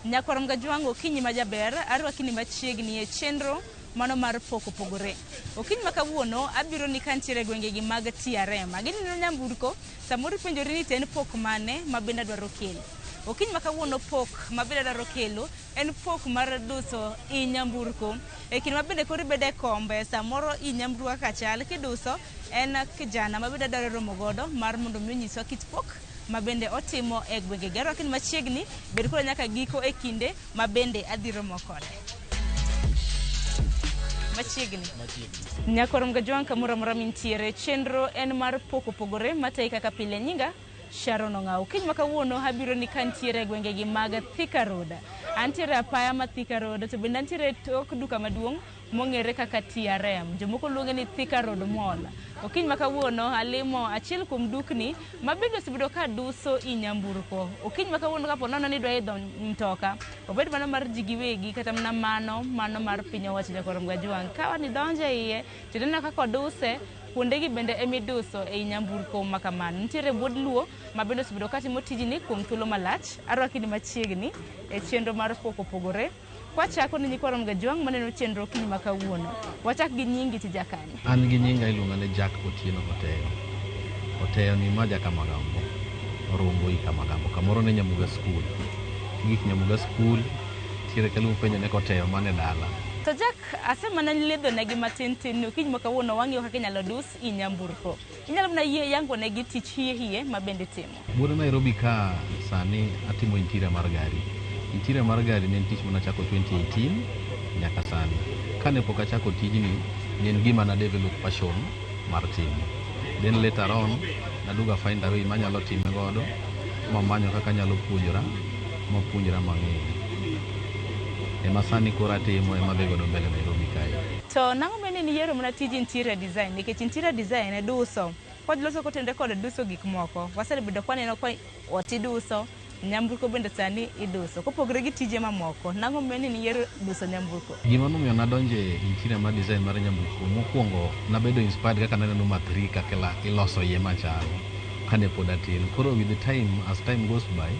Nyakwar Mgajwang' okinyi ma jaber, arwakini machiegni e chenro mano mar pok opogore. Okinyi ma kawuono abiro ni kantiere e gwengegi mag TRM. Agineno nyamburko, samoro ipenjori ni to en pok mane ma bende adwaro kelo. Okinyi ma kawuono pok ma bende adwaro kelo en pok mar duso i nyamburko. E kinde ma bende koro ibedo e kombe, samoro i nyamburko kaka chal, kiduso en kijana ma bende adwaro romo godo mar mondo mi onyiswa kit pok ma bende otimo e gwengegi. Arwaki ni machiegni, bed koda nyaka giko e kinde ma bende adhi romo kode. Machiegni. Nyakwar Mgajwang' kamoro amora mintiere, chenro en mar pok opogore matayi kaka pile nyinga Sharon Ong'awo. Kiny ma kawuono abiro ni kantiere e gwengegi mag Thika Road. Antiere apaya ma Thika Road to bende antiere e tok duka maduong' mong'ere kaka TRM. Jomoko luonge ni Thika Road Mall. Okinyi ma kawuono alimo achiel kuom dukni ma bende osebedo ka duso i nyamburko. Okinyi ma kawuono kapo nono ni idwa idho mtoka, obed mano mar ji giwegi kata mana mano mano mar piny owacho nyakwar Mgajwang'. Ka wan idonjo e iye to ineno kaka oduse, kuondegi bende emiduso ei nyamburko ma kamano. Nitiere wuod Luo ma bende osebedo katimo tijni kuom thuolo malach. Arwaki ni machiegni e chenro mar pok opogore. Kwachako ni nyikwa Mgajwang' maneno chenro okinyi ma kawuono. Wachak gi nyingi tija kanye? An gi nyinga iluonga ni Jack Otieno Oteyo. Oteyo ni ma ja Kamagambo, Orongo i Kamagambo, kamoro ne Nyamuga School. Gik Nyamuga School, nitiere kaluong penjo ne Koteyo mane dala. To Jack, asemana ledho negi matin tin ni okinyi ma kawuono wang'iyo kaka inyalo dus i nyamburko. Inyalo mana yie yango negi tich hie hie ma bende itimo. Buore Nairobi ka sani atimo interior mar gari. Interior mar gari ne en tich mane achako 2018 nyaka sani. Kane pok achako tijni, ne en gima na develop passion mar timo. Then later on, naduogo a find a way manyalo time godo, mamanyo kaka anyalo puonjora, mapuonjra mang'eyo. Ema sani koro atimo, ema adhi godo mbele Nairobi kae. To nang'o mane niyiero mana tij interior design? Nikech interior design duso. Kod loso kotenore kod duso gik moko. Wasebedo kwaneno ka ot iduso, nyamburko bende sani iduso. Kopogore gi tije mamoko, nang'o mane niyiero duso nyamburko? Gima nomiyo nadonjo e interior mar design mar nyamburko, mokwongo nabedo inspired kaka naneno matri kaka iloso iye machalo kane pod atin. Koro with the time, as time goes by,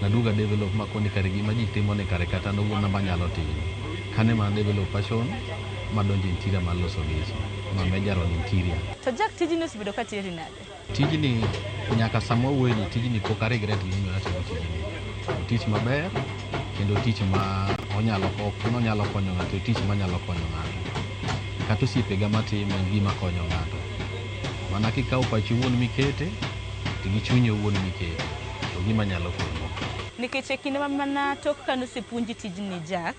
naduogo a develop makoni kare gima ji timo ni kare kata an owuon ema anyalo timo. Kane ema develop passion madonjo e interior mar loso geche, ma major on interior. To Jack, tijni osebedo ka teri nade? Tijni nyaka sama wawuoye ni tijni pok a regret gimomiyo natimo tijni. Tich maber kendo tich ma onyalo ok nonyalo konyo ng'ato, tich manyalo konyo ng'ato. Kata osiepega matime en gima konyo ng'ato. Mana kikawo pachi owuon mikete to gi chunyi owuon mikete to gima nyalo konyi. Nikech e kinde ma mana tok kane osepuonji tijni Jack,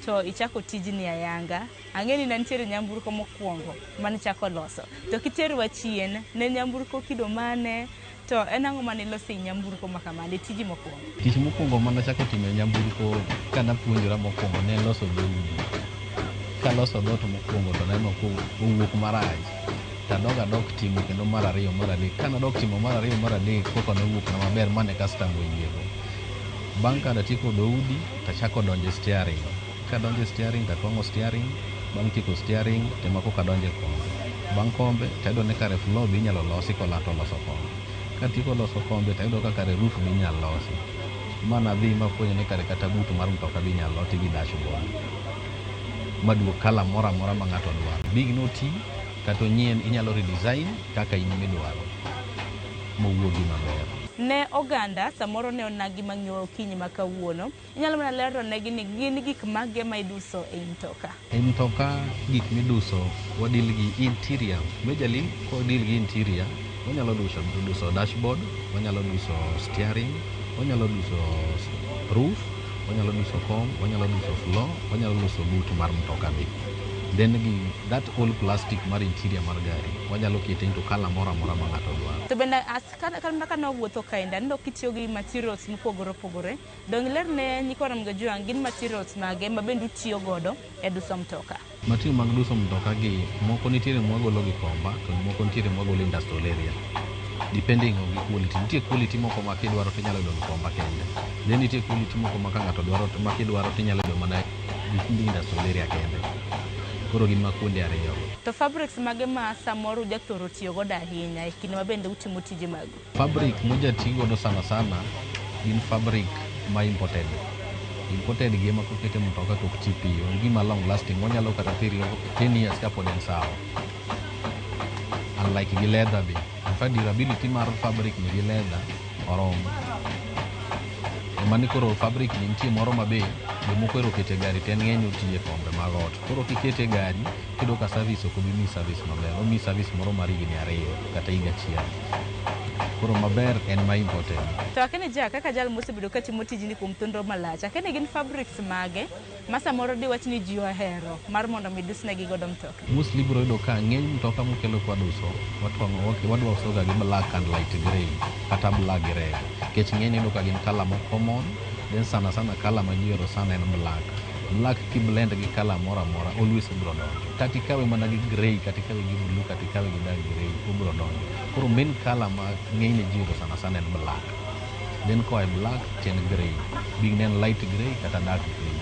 to ichako tijni ayanga. Ang'e ni ne nitiere nyamburko mokwongo manichako loso. To kiterwa chien, ne nyamburko kido mane, to en ang'o mane iloso e nyamburko ma kamano e tiji mokwongo? Tich mokwongo manachako timo e nyamburko kanapuonjora mokwongo ne en loso dhoudi. Kaloso dhoot mokwongo to aneno kowuok marach. Tadog adok timo kendo mar ariyo mar adek. Kanadok timo mar ariyo mar adek koka nowuok na maber mane customer oyiego. Bang' ka natieko dhoudi tachako donjo e steering. Kadonjo e steering tatwang'o steering, bang' tieko steering tema koka adonjo e kombe. Bang' kombe tayudo ni kare floor be inyalo losi kolato loso kombe. Katieko loso kombe tayudo ka kare roof be inyalo losi. Ma nadhi mafwenyo ni kare kata but mar mtoka be inyalo losi gi dashboard. Maduog colour moro amora ma ng'ato dwaro. Big noti kata onyien inyalo redesign kaka in midwaro mowuogi maber. Ne oganda samoro ne onagi mang'iyo okinyi ma kawuono, inyalo mana lero negi ni gin gik mage ma iduso ei mtoka? E mtoka gik miduso wadeal gi interior. Majorly kwa deal gi interior, wanyalo duso dashboard, wanyalo duso steering, wanyalo duso roof, wanyalo duso kom, wanyalo duso floor, wanyalo loso boot mar mtoka be. Then gi that all plastic mar interior mar gari, wanyalo kete into colour moro amora ma ng'ato dwaro. To bende as kata ka wawuotho kaendi, aneno kitiyo gi materials mopogore opogore. Dong' iler ne nyikwa Ramogi Ojwang' gin materials mage ma bende utiyo godo e duso mtoka? Material mag duso mtoka gi moko nitiere mwagolo Gikomba to moko nitiere mwagolo industrial area. Depending on gi quality. Nitie quality moko ma kidwaro tinyalo yudo Gikomba kende. Then nitie quality moko ma ka ng'ato dwaro ma kidwaro tinyalo yudo mana industrial area kende. Koro gin ma kuonde ariyo go. To fabrics mage ma samoro ujathoro tiyo godo ahinya e kinde ma bende utimo tije magu? Fabric mwajati godo sana sana gin fabric ma imported. Imported gi ema kokete mtoka to ok ti piyo. En gima long lasting, onyalo kata thiri 10 years kapod en sawa. Unlike gi leather be. In fact, durability mar fabric ni gi leather orom. Ema ni koro fabric ni nitie moro ma be jomoko ohero keto e gari to en ng'eny otiye e kombe mag ot. Koro kikete e gari tiyudo ka service ok obi miyi service maber. Omiyi service moro mar higni 2 kata higa achiel. Koro maber en ma imported. To akia ni ja kaka jal mosebedo katimo tijni kuom thuolo malach, akia ni gin fabrics mage ma samoro diwach ni ji ohero mar mondo mi dusnegi godo mtoka? Mostly ibiro yudo ka ng'eny mtoka mokelo kwa duso, wadwa usoga gi black and light grey kata black gi red. Nikech ng'eny iyudo ka gin colour mo common, then sana sana colour ma ji ohero sana en black. Black kiblend gi colour moro amora, always obiro donjo. Kata ikawe mana gi grey, kata ikawe gi blue, kata ikawe gi dark grey, obiro donjo. Koro main colour ma ng'enyne ji ohero sana sana en black. Then koa e black to en grey. Be en light grey kata dark grey.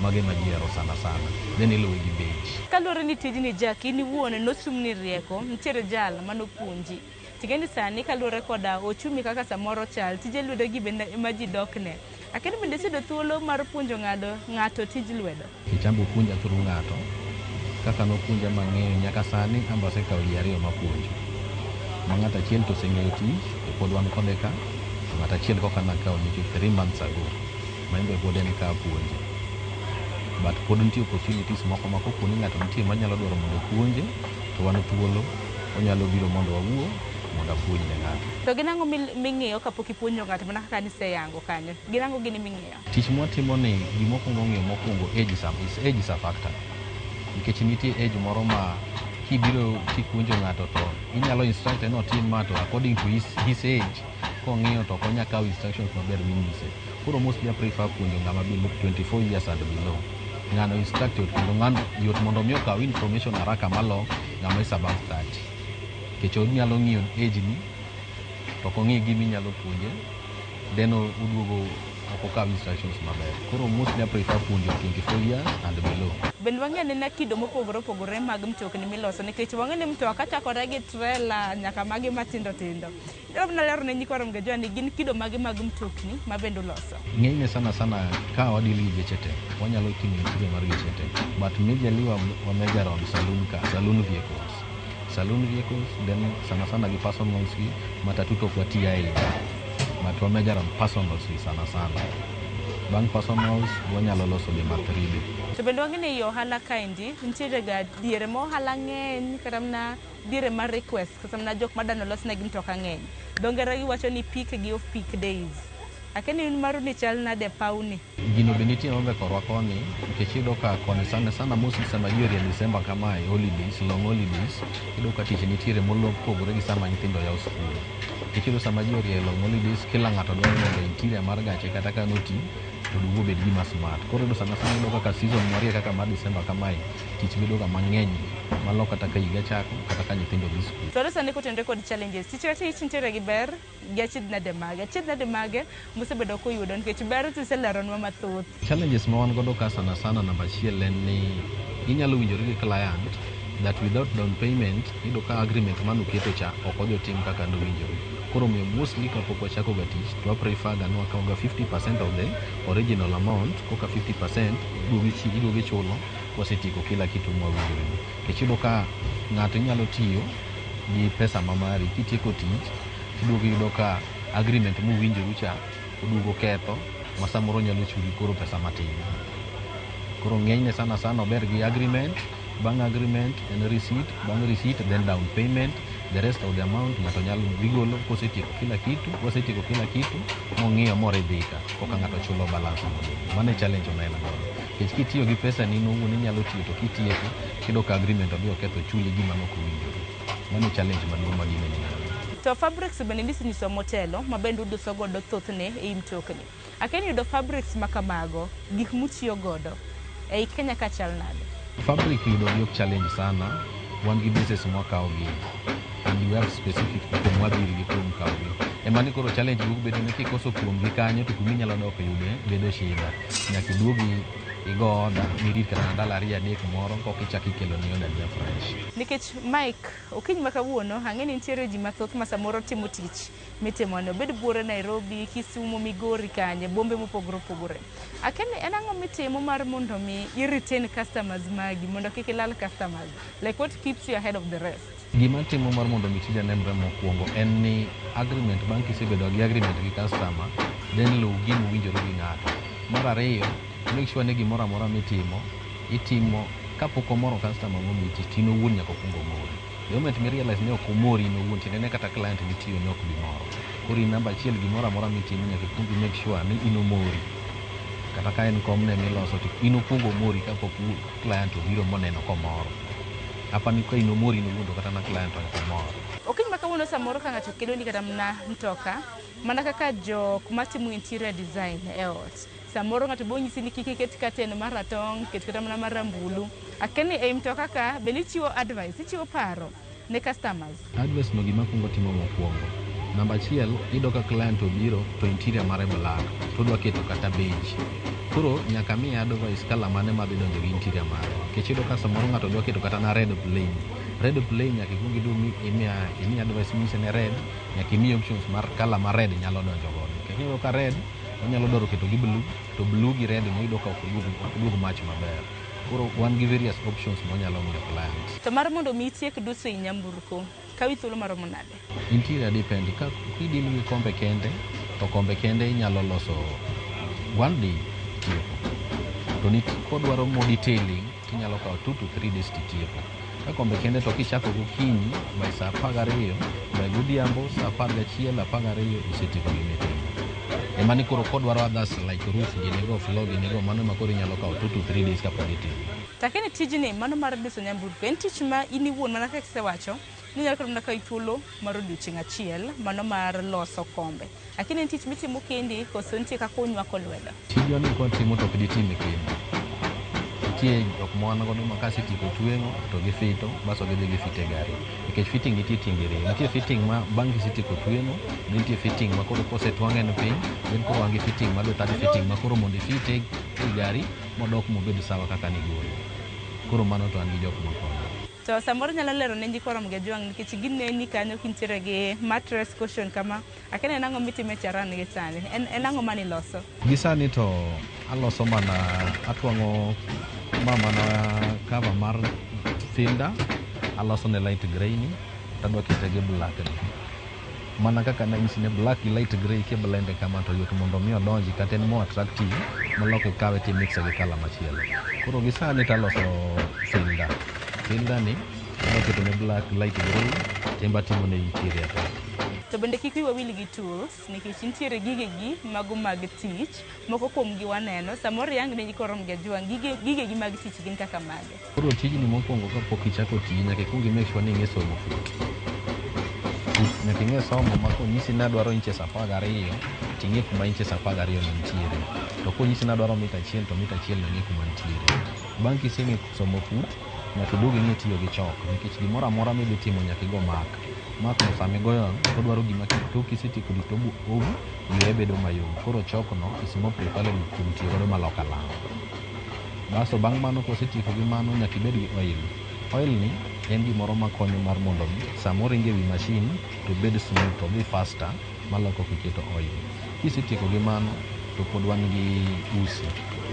Mago ema ji ohero sana sana. Then iluwe gi beige. Kaluwore ni tijni Jack, in iwuon nosumni rieko, nitiere jal manopuonji. Ting'e ni sani kaluwore koda ochumi kaka samoro chal, tije lwedo gi bende ema ji dokne. Akia ni bende iseyudo thuolo mar puonjo ng'ato tij lwedo? Nikech an be opuonja through ng'ato. Kaka nopuonja mang'eyo nyaka sani an be asekawo ji 2 mapuonjo. Ma ng'ato achiel to oseng'eyo tich, to pod wan kode ka. To ng'ato achiel koka nakawo nyocha 3 months ago. Ma en be pod en ka apuonje. But pod nitie opportunities moko ma kopo ni ng'ato nitie manyalo dwaro mondo opuonje, to wan thuolo, onyalo biro mondo wawuo, mondo apuonj ne ng'ato. To gin ang'o ming'iyo kapok ipuonjo ng'ato mana kaka niseyango kanyo? Gin ang'o gini ming'iyo? Tich mwatimo ni gimokwongo ng'iyo mokwongo age is a factor. Nikech nitie age moro ma kibiro kipuonjo ng'ato to inyalo instruct ni otim ma to according to his age, kong'iyo to ok onyal kawo instructions maber minyise. Koro mostly I prefer puonjo ng'ama below 24 years and below. Ng'ano instruct yot kendo ng'ano yot mondo mi okaw information haraka malo ng'ama is above 30. Nikech onyalo ng'iyo age ni to ok ong'i gima inyalo puonje, then oduogo ok okaw instructions maber. Koro mostly I prefer puonjo 24 years and below. Bende wang'e anena kido mopogore opogore mag mtokni miloso nikech wang'e ni mtoka chakore gi trela nyaka magi matindo tindo. Inyalo mana lero ne nyikwa Ramogi Ajwang' ni gin kido mage mag mtokni ma bende uloso? Ng'enyne sana sana ka wadeal gi geche te, wanyalo ting'o interior mar geche te. But majorly wa major on saloon car, saloon vehicles. Saloon vehicles, then sana sana gi personals gi, matatu to ok wati ahinya. But wa major on personals gi sana sana. Bang' personals, wanyalo loso be matri be. To bende wang'e ni ei ohala kaendi, nitiere ga diere ma ohala ng'eny kata mana diere mar request kata mana jok madwa nolosnegi mtoka ng'eny. Dho ngere giwacho ni peak gi off peak days. Akia ni un maru ni chal nade e pawni? Gino be nitie maber korwa koni, nikech iyudo ka koni sana sana mostly sama ji orie December kamae, holidays, long holidays, iyudo ka tich nitiere mopogore gi sama nyithindo yawo skul. Nikech iyudo sama ji orie long holidays, kila ng'ato dwaro mondo interior mar gache kata ka noti, to oduog obed gima smart. Koro iyudo sana sana iyudo kaka season marie kaka mar December kamae, tich bedo ga mang'eny malo kata ka higa chako, kata ka nyithindo dhi skul. To sani kotenore kod challenges, tich ka tich nitiere gi ber gi achiedh nade mage. Achiedh nade mage mosebedo kuyudo nikech ber to iseleronwa mathoth. Challenges ma wan godo ka sana sana namba achiel en ni inyalo winjori gi client that without down payment, iyudo ka agreement manuketo cha ok odhi otim kaka nowinjore. Koro omiyo mostly kapok wachako ga tich, to wa prefer ga ni wakawo ga 50% of the original amount, koka 50% iduogo ichulo kwasetieko kila kitu mwawinjore. Nikech iyudo ka ng'ato inyalo tiyo gi pesa ma mari, kitieko tich, tiduogo iyudo ka agreement muwinjoru cha oduogo ketho, ma samoro nyalo chuli koro pesa matin. Koro ng'enyne sana sana ober gi agreement, bang' agreement en receipt, bang' receipt then down payment, the rest of the amount ng'ato nyalo dhi golo kosetieko kila kitu, kosetieko kila kitu mong'iyo moridhika koka ng'ato chulo balance modong'. Mano e challenge ma en godo. Nikech kitiyo gi pesa ni owuon inyalo tiyo to kitieko tiyudo ka agreement odhi oketho ochuli gima ne ok owinjore. Mano e challenge maduong' ma gini nigodo. To fabrics bende nisenyisowa motelo ma bende uduso godo thothne ei mtokni. Akia ni yudo fabrics ma kamago, gik mutiyo godo ei Kenya ka chal nade? Fabric yudo gi ok challenge sana, wan gi bases mwakawo gi and we have specific people mwadhir gi kuom kawo gi. Ema ni koro challenge wuok bedo ni kikoso kuom gi kanyo to kuma inyalo dok yude bedo shida. Nyaka iduogi Igo order mirit kata ndalo ariyo adek moro koka ichako ikeloni order ni afresh. Nikech Mike, okinyi ma kawuono ang'e ni nitiere ji mathoth ma samoro timo tich mitimoni. Obed buore Nairobi, Kisumu, Migori kanye, bombe mopogore opogore. Akia ni en ang'o mitimo mar mondo mi i retain customers magi mondo kik ilal customers. Like what keeps you ahead of the rest? Gima timo mar mondo mi tija nenre mokwongo en ni agreement bang' kisebedo gi agreement gi customer then luw gima owinjore gi ng'ato. Mar ariyo, make sure ni gimoro amora mitimo, itimo kapok omoro customer momiyi tich to in owuon nyaka okuong omori. The moment mi realize ni ok omori in owuon tiende ni kata client mitiyo ne ok bi moro. Koro in namba achiel gimoro amora mitimo nyaka ikuong i make sure ni in omori. Kata ka en kom ne miloso to in okuong omori kapok client obiro moneno komoro. Apani ka in omori in owuon to kata na client to nyaka omor. Okinyi ma kawuono samoro ka ng'ato keloni kata mana mtoka, mana kaka jok matimo interior design e ot. Samoro ng'ato bo nyisi ni kik iket curtain maratong', ket kata mana marambulu. Akia ni ei mtoka ka bende ichiwo advice, ichiwo paro ne customers. Advice no gima akuongo timo mokwongo. Namba achiel, iyudo ka client obiro to interior mare black to odwa keto kata beige. Koro nyaka amiye advice colour mane madhi donjo gi interior mare. Nikech iyudo ka samoro ng'ato dwa keto kata na red plain. Red plain nyaka ikuong idu imiye advice minyise ni red, nyaka imiye options mar colour ma red nyalo donjo godo. Nikech iyudo ka red, onyalo dwaro keto gi blue, to blue gi red no iyudo ka ok duog match maber. Koro wan gi various options mwanyalo miyo client. To mar mondo mi itiek duso ei nyamburko, kawi thuolo maromo nade? Interior depend. Ka idil gi kombe kende, to kombe kende inyalo loso one day tieko. To kodwaro more detailing, tinyalo kawo 2 to 3 days titieko. Ka kombe kende to kichako gokinyi by saa 12, by godhiambo saa 11, 12 isetieko gimitimo. Ema ni koro kodwaro others like roof ginigo, floor ginigo, mano ema koro inyalo kawo 2 to 3 days kapod itimo. To akia ni tijni mano mar duso nyamburko en tich ma in iwuon mana kaka isewacho ni inyalo kata mana kawi thuolo mar odiochieng' achiel mano mar loso kombe. Akia ni en tich mitimo kendi koso nitie kaka unywako lwedo? Tijwa ni kwatimo to ok ditime kendi. Nitie jok ma wan godo ma kasetieko tweng'o to gifito baso gidhi gifite gari. Nikech fitting nitie tienge ariyo. Nitie fitting ma bang' kisetieko tweng'o, nitie fitting ma koro kosetwang'e en piny, then koro wan gi fitting ma the third fitting ma koro mondo ifite e gari modok mobed sawa kaka nigole. Koro mano to an gi jok makonya. To samoro nyalo lero ne nyikwa Ramogi Ajwang' nikech gineni kanyo kintiere gi mattress cushion kama. Akia ni en ang'o mitimo e charan gi sani? En ang'o maniloso? Gi sani to aloso mana atwang'o ma mana cover mar fielder, aloso ne light grey ni, tadwa kete gi black ni. Mana kaka nanyisi ni black gi light grey kiblende kama to yot mondo mi odonji kata en more attractive molo kikawe timixe gi colour machielo. Koro gi sani taloso fielder. Fielder ni adwa keto ne black light grey timbe atimo ne interior te. To bende kik wiwa wil gi tools nikech nitiere gigegi mago mag tich, moko kuom gi waneno, samoro iyang ne nyikwa Ramogi Ajwang' gigegi mag tich gin kaka mage? Koro tijni mokwongo kapok ichako tiye nyaka ikuong i make sure ni ing'e somo fut. Fut nyaka ing'e somo ma konyisi ni adwaro inches 12 ting'e kuma inches 12 no nitiere. To konyisi ni adwaro mita achiel to mita achiel no ing'e kuma nitiere. Bang' kiseng'e somo fut, nyaka iduog ing'e tiyo gi chalk nikech gimoro amora midhi timo nyaka igo mark. Mark no sama igoyo odwaro gima tok kisetieko to ywe bedo mayom. Koro chalk no is more preferable kuom tiyo godo maloko kalam. Basto bang' mano kosetieko gi mano nyaka ibed gi oil. Oil ni en gimoro makonyo mar mondo mi sama oringo ewi machine to obed smooth odhi faster maloko kiketo oil. Kisetieko gi mano to pod wan gi usi.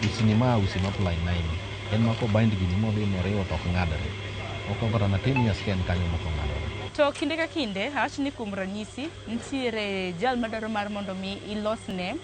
Usi ni ma usi ma ply 9. En ma kobind gini modhi moriwo to ok ng'adre. Okawo kata na 10 years ka en kanyo mok ong'adore. To kinde ka kinde, awach ni kuom ranyisi, nitiere jal madwaro mar mondo mi ilosne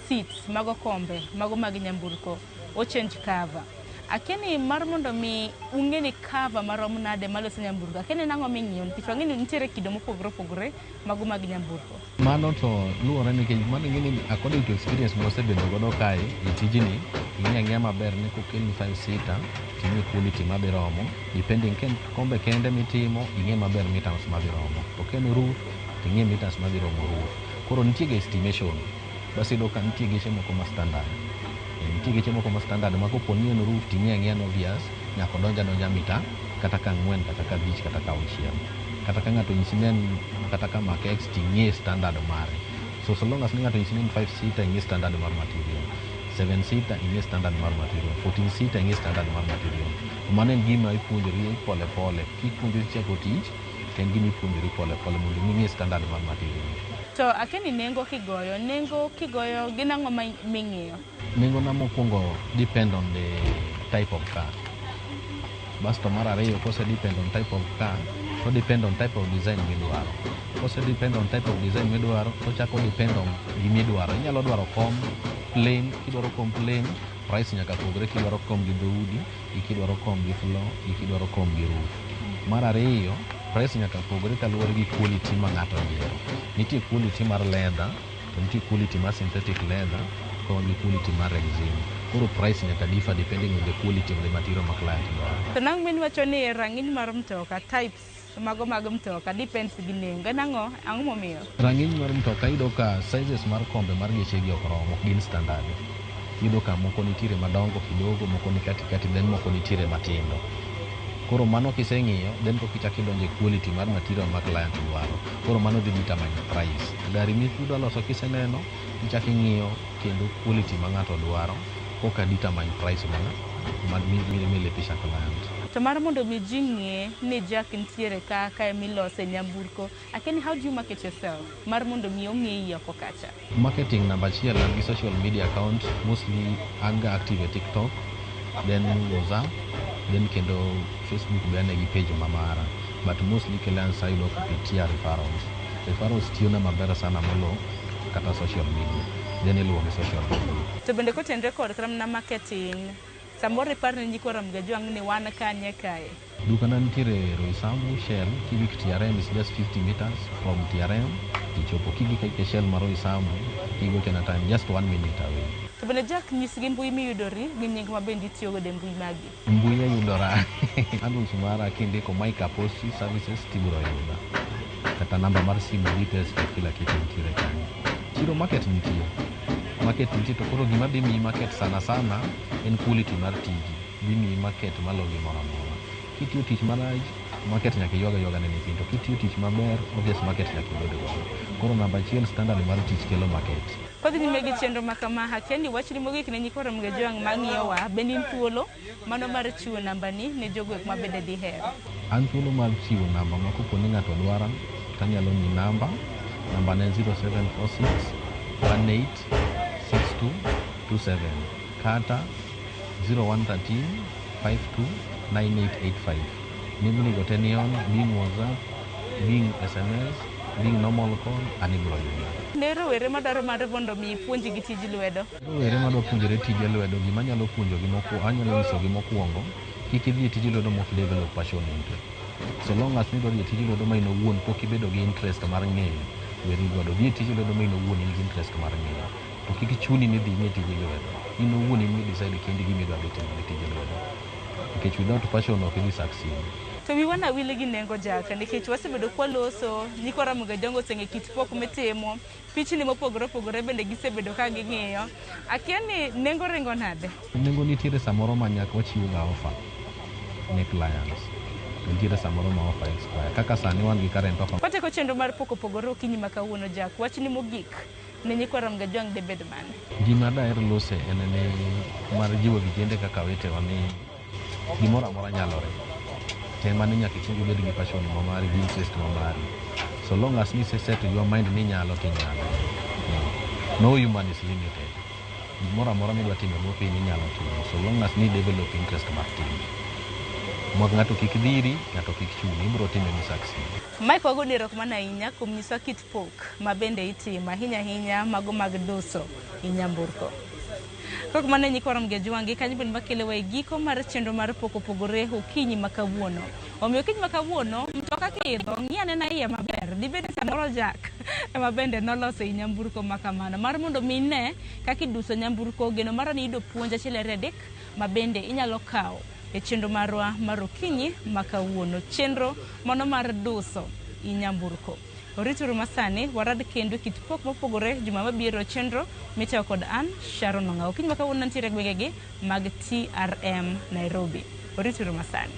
seats mago kombe, mago mag nyamburko, o change cover. Akia ni mar mondo mi ung'e ni cover marom nade maloso nyamburko, akia ni en ang'o ming'iyo nikech wang'e ni nitiere kido mopogore opogore mago mag nyamburko. Mano to luwore nikech mano ing'e ni according to experience mwasebedo godo kae e tijni, ing'e ang'eya maber ni kokelni 5 seater ting'e quality madhi romo depending ka en kombe kende mitimo ing'e maber meters madhi romo to ka en roof ting'e meters madhi romo roof. Koro nitie ga estimation bas iyudo ka nitie geche moko ma standard. Nitie geche moko ma standard ma kopo ni en roof ting'e ang'eya ni obvious nyaka odonj adonja mita kata ka 4 kata ka 5 kata ka 6. Kata ka ng'ato onyisi ni en kata ka Mark X ting'e standard mare. So long as ni ng'ato onyisi ni en 5 seater ing'e standard mar material. 7 seater ing'e standard mar material, 14 seater ing'e standard mar material. To mano en gima ipuonjori pole pole. Kipuonjori chako tich, to en gima ipuonjori pole pole mondo ing'e standard mar material. To akia ni nengo kigoyo, nengo kigoyo gin ang'o ming'iyo? Nengo na mokwongo depend on the type of car. Basto mar ariyo, kose depend on type of car, to depend on type of design midwaro. Kose depend on type of design midwaro, to chako depend on gimidwaro. Inyalo dwaro kom plain, kidwaro kom plain, price nyaka pogre kidwaro kom gi dhoudi, gi kidwaro kom gi floor, gi kidwaro kom gi roof. Mar ariyo, price nyaka pogre kaluwore gi quality ma ng'ato oyiero. Nitie quality mar leather, to nitie quality mar synthetic leather, kod gi quality mar rexine. Koro price nyaka differ depending on the quality of the material ma client dwaro. To nang' min wacho ni rang'iny mar mtoka, types mago mag mtoka depends gi nengo. En ang'o? Ang'o momiyo? Rang'iny mar mtoka, iyudo ka sizes mar kombe mar geche gi ok rom, ok gin standard. Iyudo ka moko nitiere madongo kidogo, moko ni katikati, then moko nitiere matindo. Koro mano kiseng'iyo, then koka ichako idonjo e quality mar material ma client dwaro. Koro mano dhi determine price. Gari midwa loso kiseneno, ichako ing'iyo kendo quality ma ng'ato dwaro, koka determine price ma milipisha client. To mar mondo mi ji ng'e ni Jack nitiere ka kae milose nyamburko, akia ni how do you market yourself? Mar mondo mi ong'eyi oko kacha. Marketing namba achiel, an gi social media account, mostly an ga active e TikTok, then WhatsApp, then kendo Facebook be ane gi page ma mara. But mostly clients ayudo kupitia referrals. Referrals tiyona maber sana molo kata social media. Then iluwo gi social media. To bende kotenre kod kata mana marketing, samoro ipar ne nyikwa Ramogi Ajwang' ni wan kanye kae? Dukana nitiere Roysambu Shell, kigik TRM is just 50 meters from TRM tichopo. Kigik e Shell mar Roysambu, kigochona time just 1 minute away. To bende Jack, nyisgi mbui miyudori gi nying ma bende itiyo godo e mbui magi. Mbui yudora, handles mara kindiko Mike Upholstery Services tibiro yuda. Kata namba mar simu, details to kila kitu nitiere kanyo. Chiro, market nitie. Market nitie, to koro gima dhi miyi market sana sana en quality mar tiji. Dhi miyi market malo gimoro amora. Kitiyo tich marach, market nyaka iyuag ayuaga ne nyithindo. To kitiyo tich maber, obvious market nyaka ibed godo. Koro namba achiel, standard mar tich kelo market. Kodhi nyime gi chenro ma kama, akia ni wachni mogik ne nyikwa Ramogi Ajwang' mang'iyowa, bende in thuolo mano mar chiwo nambani ne jogo ek ma bende diher? An thuolo mar chiwo namba ma kopo ni ng'ato dwara, tanyalo miyi namba. Namba ne 0746 18 62 27 kata 0113 52 9885. Nembni go te ni on, being WhatsApp, being SMS, being normal call, an ibiro yuda. Ne rowere madwaro mar mondo mi ipuonjgi tij lwedo. Rowere madwa puonjore tije lwedo, gima anyalo puonjogi mokwongo, anyalo nyisogi mokwongo, kik idhi e tij lwedo mok develop passion into. So long as nidwa dhi e tij lwedo ma in owuon pok ibedo gi interest mar ng'eyo, weri godo. Dhi e tij lwedo ma in owuon in gi interest mar ng'eyo. To kik chuni ni dhi ing'e tij lwedo. In owuon in mi decide kendi gima idwa dhi timo gi tij lwedo. Nikech without passion ok idhi succeed. To wiwa na wil gi nengo Jack, nikech wasebedo kwaloso, nyikwa Ramogi Ajwang' oseng'e kit pok mitimo, pichni mopogore opogore bende gisebedo ka ging'iyo. Akia ni nengo ringo nade? Nengo nitiere samoro ma nyaka wachiwo ga offer ne clients. To nitiere samoro ma offer expire. Kaka sani wan gi current offer. Watieko chenro mar pok opogore okinyi ma kawuono Jack, wachni mogik ne nyikwa Ramogi Ajwang' debed mane? Gima daher lose en ni mar jiwo vijende kaka wetewa ni gimoro amora nyalore. Tem ane nyaka ikwong ibed gi passion ma mari gi interest ma mari. So long as ni set your mind ni inyalo to inyalo. No human is limited. Gimoro amora midwa timo e bwo piny inyalo timo so long as ni develop interest mar time. Mok ng'ato kik dhiri, ng'ato kik chuni, ibiro time mi succeed. Mike, wagoni erokamano ahinya kuom nyiswa kit pok ma bende itimo, ahinya ahinya mago mag duso i nyamburko. Kok mano, nyikwa Ramogi Ajwang', gi kanyo bende makelewa e giko mar chenro mar pok opogore okinyi ma kawuono. Omiyo okinyi ma kawuono, mtoka kiidho, ng'i anena iye maber. Dibed ni samoro Jack ema bende noloso i nyamburko ma kamano. Mar mondo mi ine kaka iduso nyamburko, geno mara ni iyudo puonj achiel ariyo adek ma bende inyalo kawo e chenro marwa mar okinyi ma kawuono. Chenro mano mar duso i nyamburko. Orituru masani, warad kendo e kit pok mopogore juma mabiro, chenro mitayo kod an Sharon Ong'awo. Okinyi ma kawuono nitiere e gwengegi mag TRM Nairobi. Orituru masani.